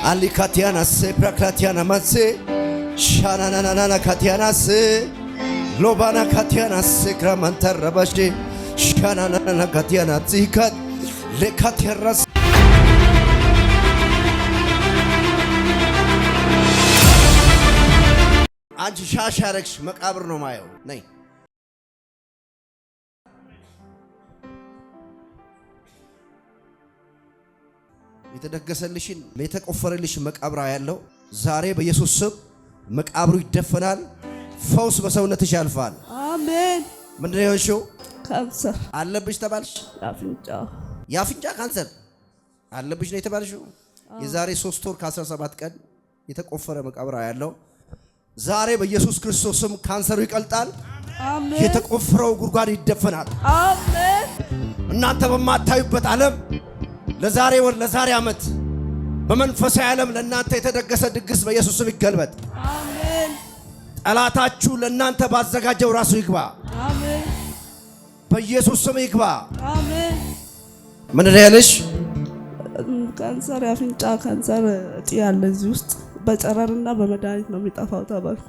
አሊካቲያና ሴፕራክላቲያና ማሴ ሻናናናና ካቲያናስ ሎባና ካቲያና ሴክራማንተረባሼ ሻናናና ካቲያና ጺካት ለካቴራስ። አንቺ ሻሽ ያረግሽ መቃብር ነው ማየው። ነይ። የተደገሰልሽን የተቆፈረልሽ መቃብር ያለው ዛሬ በኢየሱስ ስም መቃብሩ ይደፈናል። ፈውስ በሰውነትሽ ያልፋል። አሜን። ምንድን ነው የሆንሽው? ካንሰር። አለብሽ ተባልሽ? የአፍንጫ። የአፍንጫ ካንሰር አለብሽ ነው የተባልሽው። የዛሬ 3 ወር ከ17 ቀን የተቆፈረ መቃብር ያለው ዛሬ በኢየሱስ ክርስቶስ ስም ካንሰሩ ይቀልጣል። አሜን። የተቆፈረው ጉድጓድ ይደፈናል። አሜን። እናንተ በማታዩበት ዓለም ለዛሬ ወር፣ ለዛሬ ዓመት በመንፈሳዊ ዓለም ለእናንተ የተደገሰ ድግስ በኢየሱስ ስም ይገልበጥ። አሜን። ጠላታችሁ ለእናንተ ባዘጋጀው ራሱ ይግባ። አሜን። በኢየሱስ ስም ይግባ። አሜን። ምንድን ነው ያለሽ? ካንሰር፣ የአፍንጫ ካንሰር እጢ ያለ እዚህ ውስጥ በጨረርና በመድኃኒት ነው የሚጠፋው ተባልኩ።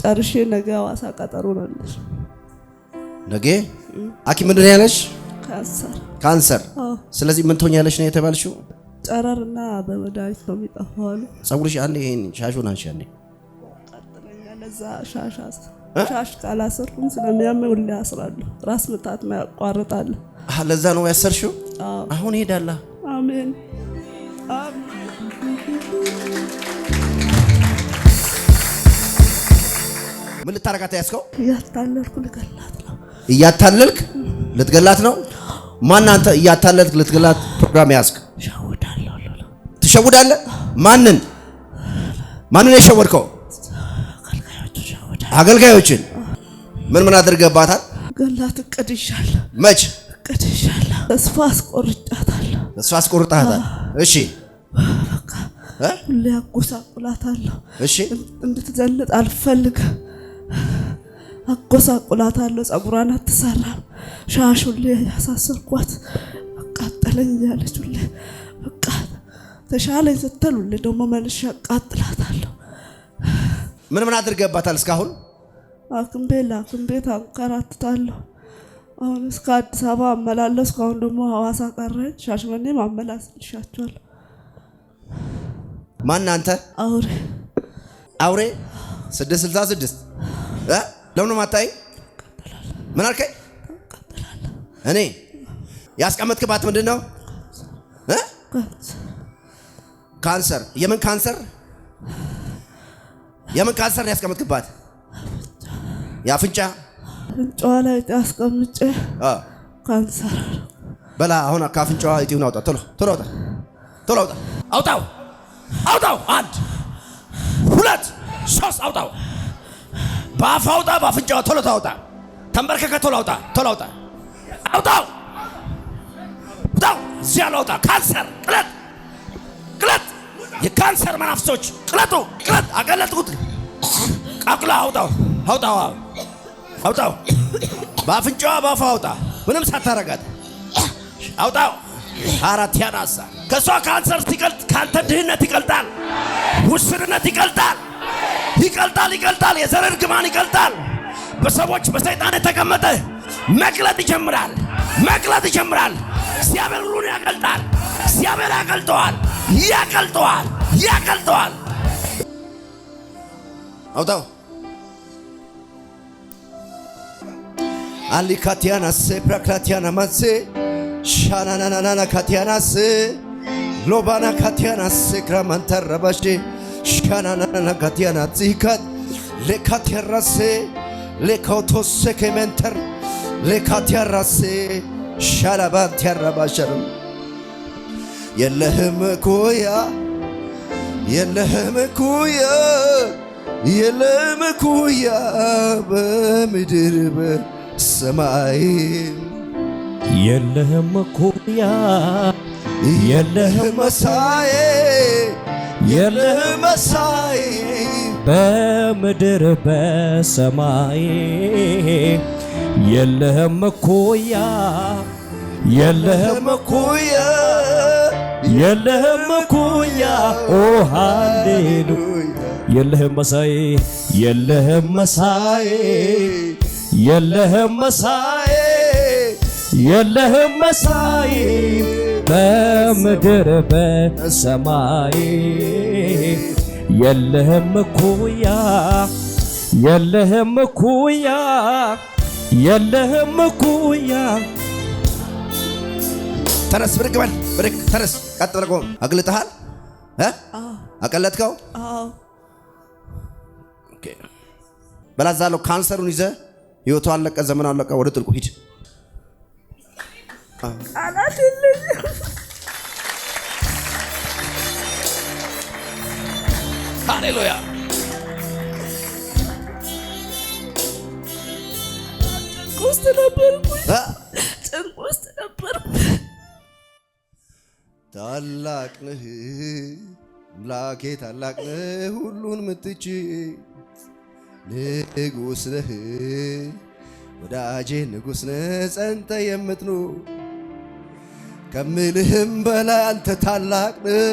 ጨርሼ ነገ ሐዋሳ ቀጠሮ ነው ያለሽ። ነገ ሐኪም ምንድን ነው ያለሽ? ካንሰር። ካንሰር። አዎ። ስለዚህ ምን ትሆኛለሽ ነው የተባልሽው? ጨረርና በመድኃኒት ነው የሚጠፋው አሉ። ፀጉርሽ አንዴ ይሄን ሻሹን አንሺ አንዴ። ቀጥለኛ ለዛ ሻሽ ካላሰርኩም ስለሚያመኝ ሁሌ አስራለሁ። ራስ ምታት ያቋርጣል። አህ፣ ለዛ ነው ያሰርሽው? አዎ። አሁን ሄዳላ። አሜን፣ አሜን። ምን ልታረጋት ያዝከው? እያታለልኩ ልገላት ነው። እያታለልክ ልትገላት ነው? ማን አንተ እያታለልክ ልትገላት ፕሮግራም ያዝክ? ሸውዳለሁ ሎሎ። ትሸውዳለህ? ማንን ማንን የሸወድከው? አገልጋዮቹ ሸውዳለሁ። አገልጋዮችን ምን ምን አድርገህባታል? ገላት እቅድ ይዣለሁ። መች? እቅድ ይዣለሁ። ተስፋ አስቆርጫታለሁ። ተስፋ አስቆርጠሃታል። እሺ። በቃ እ? ሁሌ አጎሳቁላታለሁ። እሺ። እንድትዘንጥ አልፈልግም። አጎሳቁላታለሁ። ጸጉሯን አትሰራም። ሻሽ ሁሌ ያሳሰርኳት አቃጠለኝ እያለች ሁሌ በቃ ተሻለኝ ስትል ሁሌ ደግሞ መልሼ አቃጥላታለሁ። ምን ምን አድርገህባታል እስካሁን? ሐኪም ቤት ለሐኪም ቤት አንከራትታለሁ። አሁን እስከ አዲስ አበባ አመላለስኩ። አሁን ደግሞ ሐዋሳ ቀረኝ። ሻሸመኔም አመላልሻቸዋለሁ። ማን አንተ? አውሬ። አውሬ 666 እ ለምን ማታይ? ምን አልከኝ? እኔ ያስቀመጥክባት ምንድን ነው እ? ካንሰር። ካንሰር። የምን ካንሰር? የምን ካንሰር ነው ያስቀመጥክባት? የአፍንጫ። አፍንጫዋ ላይ አስቀምጬ አ ካንሰር። በላ፣ አሁን ከአፍንጫዋ እጢውን አውጣ። ቶሎ ቶሎ አውጣ። ቶሎ አውጣ። አውጣው፣ አውጣው። አንድ፣ ሁለት፣ ሶስት፣ አውጣው። በአፍ አውጣ፣ በአፍንጫዋ ቶሎ ታውጣ። ተንበርከከ ቶሎ አውጣ፣ ቶሎ አውጣ፣ አውጣው፣ አውጣው። እዚያ አውጣ። ካንሰር ቅለጥ፣ ቅለጥ። የካንሰር መናፍስቶች ቅለጡ፣ ቅለጥ። አቀለጥኩት። ቀቅላ አውጣው፣ አውጣው፣ አውጣው። በአፍንጫዋ በአፏ አውጣ። ምንም ሳታረጋት አውጣው። አራት ያናሳ ከእሷ ካንሰር ሲቀልጥ ከአንተ ድህነት ይቀልጣል፣ ውስንነት ይቀልጣል፣ ይቀልጣል፣ ይቀልጣል። የዘር እርግማን ይቀልጣል። በሰዎች በሰይጣን የተቀመጠ መቅለጥ ይጀምራል፣ መቅለጥ ይጀምራል። እግዚአብሔር ሁሉን ያቀልጣል። እግዚአብሔር ያቀልጠዋል፣ ያቀልጠዋል፣ ያቀልጠዋል። አውጣው። አሊካቲያና ሴፕራክላቲያና ማሴ ሻናናናና ካቲያናስ ሎባና ካቲያና ሴክራማንተረባሼ ሻናናና ካቲያና ጺካት ሌካቴራሴ ሌካውቶሴ ኬሜንተር ሌካቲያራሴ ሻላባንቲያራባሸርም። የለህም እኩያ፣ የለህም እኩያ፣ የለህም እኩያ በምድር በሰማይ። የለህም እኩያ፣ የለህም መሳዬ፣ የለህም መሳይ በምድር በሰማይ። የለህም እኩያ፣ የለህም እኩያ፣ የለህም እኩያ ኦ ሃሌሉያ የለህም መሳይ የለህም መሳይ የለህም መሳይ የለህም መሳይ በምድር በሰማይ የለህም እኩያ የለህም እኩያ የለህም እኩያ። ተነስ፣ ብድግ በል፣ ብድግ፣ ተነስ፣ ቀጥ ብለህ ቆም። አቅልጠሃል እ አቀለጥከው? አዎ። Okay። በላዛለው ካንሰሩን ይዘህ ህይወቱ አለቀ፣ ዘመን አለቀ። ወደ ጥልቁ ሂድ። ቃላት የለኝም። ሃሌሉያ። ጭንቅ ውስጥ ነበርኩኝ። እ? ጭንቅ ውስጥ ነበርኩ። ታላቅ ነህ አምላኬ፣ ታላቅ ነህ፣ ሁሉን ምትችል ንጉሥ ነህ ወዳጄ፣ ንጉሥ ነህ ጸንተ የምትኖር፣ ከምልህም በላይ አንተ ታላቅ ነህ።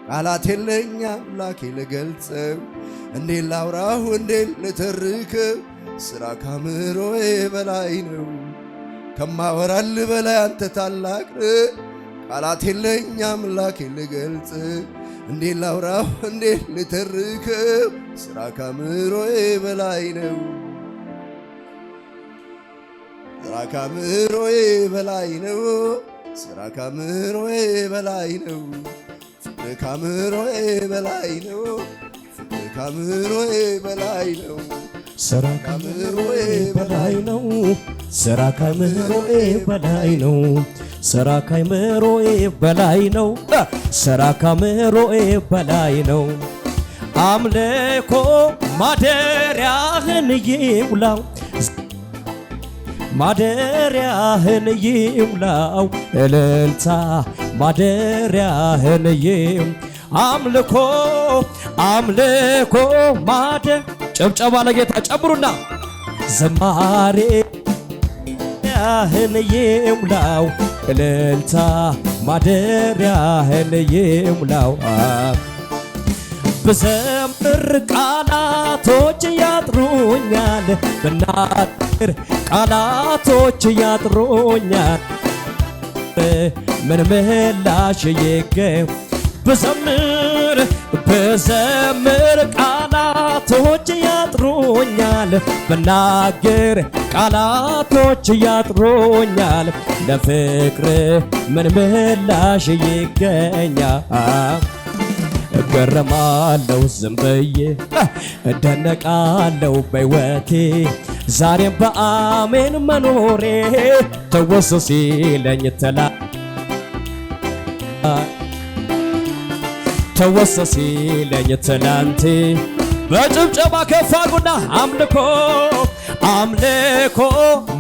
ቃላት የለኝ አምላኬ ልገልጸው፣ እንዴት ላውራሁ፣ እንዴት ልተርከው? ስራ ካምሮዬ በላይ ነው። ከማወራል በላይ አንተ ታላቅ ነህ። ቃላት የለኝ አምላኬ ልገልጽ፣ እንዴት ላውራው፣ እንዴት ልተርከው? ስራ ካምሮዬ በላይ ነው። ስራ ካምሮዬ በላይ ነው። ስራ ካምሮዬ በላይ ነው። ፍቅር ካምሮዬ በላይ ነው። ፍቅር ካምሮዬ በላይ ነው። ስራ ከአእምሮዬ በላይ ነው። ስራ ከአእምሮዬ በላይ ነው። ስራ ከአእምሮዬ በላይ ነው። ስራ ከአእምሮዬ በላይ ነው። አምልኮ ማደሪያህን ይሙላው፣ ማደሪያህን ይሙላው፣ እልልታ ማደሪያህን ይም አምልኮ አምልኮ ማደ ጭብጨባ ለጌታ ጨምሩና ዝማሬ ያህን ይሙላው፣ እልልታ ማደሪያህን ይሙላው። ብዘምር ቃላቶች ያጥሩኛል፣ ብናገር ቃላቶች ያጥሩኛል፣ ምን ምላሽ ይገኝ? ብዘምር ብዘምር ቃላቶች ያጥሩኛል፣ ብናገር ቃላቶች ያጥሩኛል፣ ለፍቅር ምን ምላሽ ይገኛል? እገረማለሁ ዝም ብዬ፣ እደነቃለሁ በሕይወቴ፣ ዛሬም በአሜን መኖሬ ትውስ ሲለኝ ትላ ትውስ ሲለኝ ትላንቴ። በጭብጨባ ከፍ አድርጉና አምልኮ አምልኮ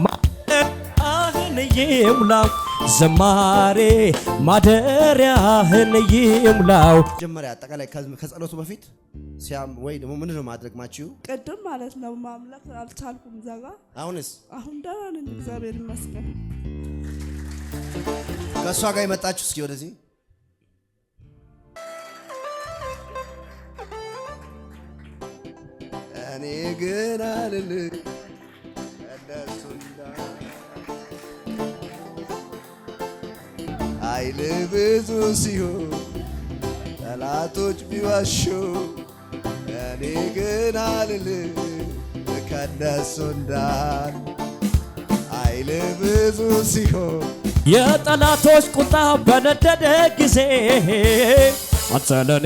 ማደሪያህን ይሙላው፣ ዝማሬ ማደሪያህን ይሙላው። መጀመሪያ አጠቃላይ ከጸሎቱ በፊት ሲያም ወይ ደግሞ ምንድን ነው ማድረግ ማችው? ቅድም ማለት ነው ማምለክ አልቻልኩም። እዛ ጋ አሁንስ? አሁን ደህና ነኝ፣ እግዚአብሔር ይመስገን። ከእሷ ጋር የመጣችሁ እስኪ ወደዚህ። እኔ ግን አልልህ እነሱ ኃይል ብዙ ሲሆን ጠላቶች ቢዋሹ እኔ ግን አልልህ ከእነሱ እንዳል ኃይል ብዙ ሲሆን የጠላቶች ቁጣ በነደደ ጊዜ አንተ ለኔ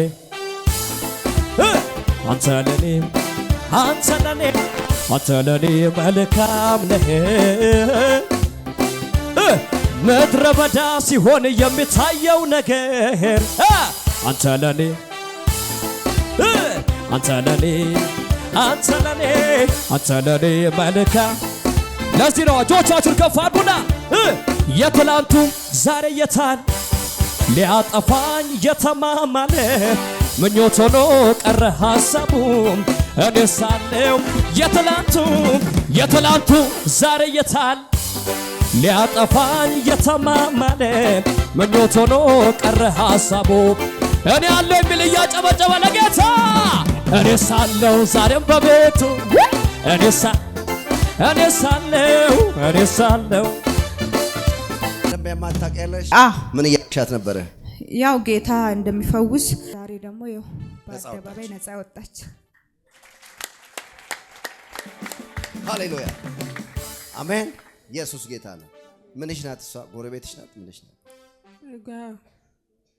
እ አንተ ለኔ አንተ ለኔ አንተ ለኔ መልካም ነህ እ ምድረ በዳ ሲሆን የሚታየው ነገር እ አንተ ለኔ እ አንተ ለኔ አንተ ለኔ አንተ ለኔ መልካም። ለዚህ ነው እጆቻችሁን ከፍ አድርጉና የትላንቱ ዛሬ የታል? ሊያጠፋኝ የተማማለ ምኞት ሆኖ ቀረ ሐሳቡም እኔ ሳለው። የትላንቱ የትላንቱ ዛሬ የታል? ሊያጠፋኝ የተማማለ ምኞት ሆኖ ቀረ ሐሳቡ። እኔ አለሁ የሚል እያጨበጨበ ለጌታ። እኔ ሳለሁ ዛሬም በቤቱ፣ እኔ ሳለሁ፣ እኔ ሳለሁ። ደንብ የማታውቂያለሽ? አዎ። ምን እያልሻት ነበረ? ያው ጌታ እንደሚፈውስ፣ ዛሬ ደግሞ ይኸው በአደባባይ ነፃ ወጣች። ሃሌሉያ፣ አሜን። ኢየሱስ ጌታ ነው። ምንሽ ናት እሷ? ጎረቤትሽ ናት? ምንሽ ናት?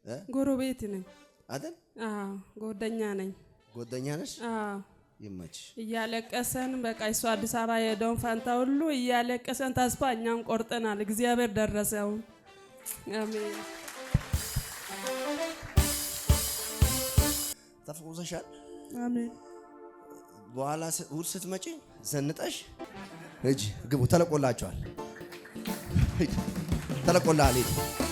እ? ጎረቤት ነኝ። አይደል? አዎ፣ ጓደኛ ነኝ። ጓደኛ ነሽ? አዎ። ይመችሽ። እያለቀሰን በቃ እሱ አዲስ አበባ የሄደውን ፋንታ ሁሉ እያለቀሰን ተስፋ እኛም ቆርጠናል። እግዚአብሔር ደረሰው። አሜን። ተፈውሰሻል። አሜን። በኋላ እሑድ ስትመጪ ዘንጠሽ ሂጂ። ግቡ። ተለቆላችኋል። ሂድ። ተለቆልሃል። ሂድ።